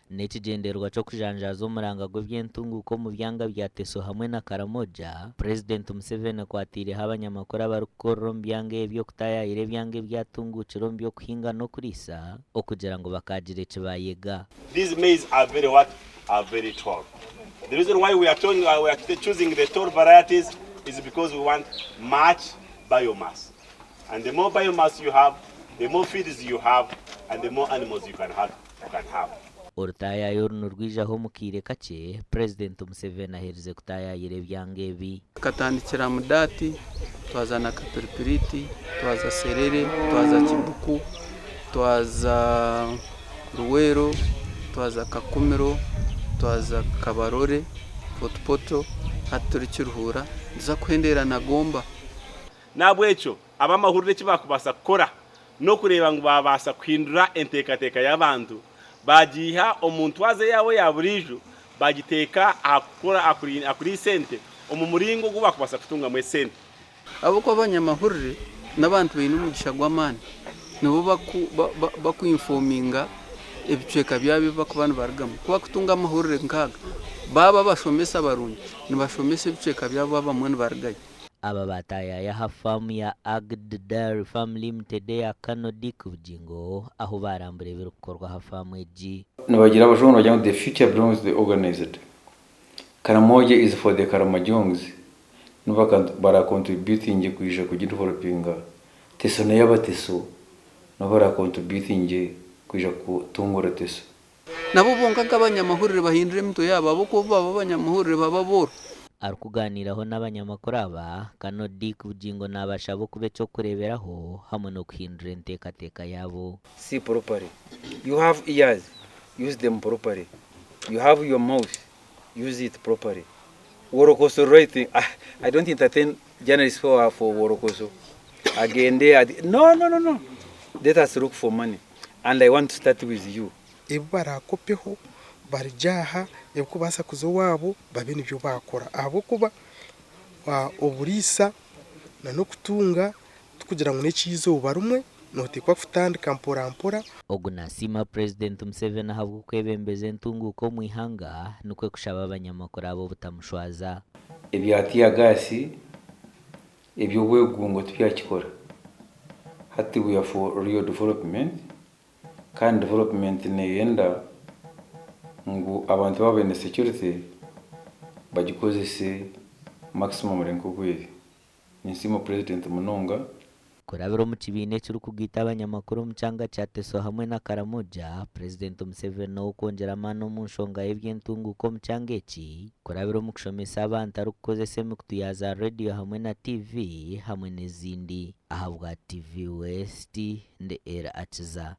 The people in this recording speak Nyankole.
N'ekigyendererwa ky'okujanjaaza omuranga gw'eby'entunguuka omu byanga bya Teso hamwe na Karamoja, Purezidenti Museveni akwateireho abanyamakuru abarikukorera omu byanga ebi okutaayaayira ebyanga ebyatunguukire omu by'okuhinga n'okuriisa okugira ngu bakaagira eki baayega. These maize are very what? Are very tall. The reason why we are, we are choosing the tall varieties is because we want much biomass. And the more biomass you have, the more feeds you have, and the more animals you can have. You can have. Orutaayaayo oru nirwijaho omu kaire kakye Purezidenti Museveni aherize kutaayaayira ebyanga ebi. Tukatandikira Mudati, twaza na Kapiripiriti, twaza Serere, twaza Kibuku, twaza Luweero, twaza Kakumiro, twaza Kabarole, Fort Portal, hati turi Kiruhura, nituza kuhendeera na Gomba. N'ahabw'ekyo ab'amahurire eki baakubaasa kukora n'okureeba ngu baabaasa kuhindura enteekateeka y'abantu, baagiiha omu ntwaza yaabo eya buriijo baagiteeka aha kukora aha kuriisa ente omu muringo ogu baakubaasa kutungamu esente. Ahabw'okuba abanyamahurire n'abantu baine omugisha gw'amaani, nibo bakwinfominga ebicweka byabo ebi barikuba nibarugamu. Ku barikutunga amahurire nk'aga, baaba abashomesa barungi, nibashomesa ebicweka byabo abamwe nibarugayo. Aba baataayaaya aha faamu ya Agd Dairy Farm Limited eya Colonel Dick Bugingo ahu baarambura ebirikukorwa aha faamu egi. Nibagira abajungu nibagira ngu the future belongs to the organized. Karamoja is for the Karamojongs nibo bara contributingye kwija kugi developinga. Teso ney'abateso nibo bara contributingye kwija kutungura Teso. Nabo bonka nk'abanyamahurire bahindura emitwe yaabo ahabw'okuba obu baba abanyamahurire baba abooro. Arikugaaniiraho n'abanyamakuru aba, Kano Dick Bugingo naabashaba okuba eky'okureeberaho hamwe n'okuhindura enteekateeka yaabo. See properly You have ears, use them properly You have your mouth, use it properly Worokoso writing ah, I don't entertain journalists who are for Worokoso Agende ati no no no no Let us look for money and I want to start with you. Ebi baraakopeho barugye aha, ebirikubaasa kuza owaabo babe nibyo baakora ahabw'okuba oburiisa n'okutunga tikugira ngu n'eky'eizooba rimwe, nooteekwa kutandika mporampora. Ogu nasiima Purezidenti Museveni ahabw'okwebembeza entunguuka omu ihanga nikwo kushaba abanyamakuru aba obutamushwaza. Ebya tear gas, eby'obwegungo tibyakikora. Hati we are for real development kandi development neyenda ngu abantu baaba baine security bagikozese maximum nk'oku eri. Ninsiima Purezidenti munonga. Kurabira omu kibiina ekirikugaita abanyamakuru omu kyanga kya Teso hamwe na Karamoja, Purezidenti Museveni ow'okwongyera amaani omu nshonga y'eby'entunguuka omu kyanga eki kurabira omu kushomesa abantu arikukozesa emikutu ya za rediyo hamwe na TV hamwe n'ezindi. Ahabwa TV West, ndi Elly Akiza.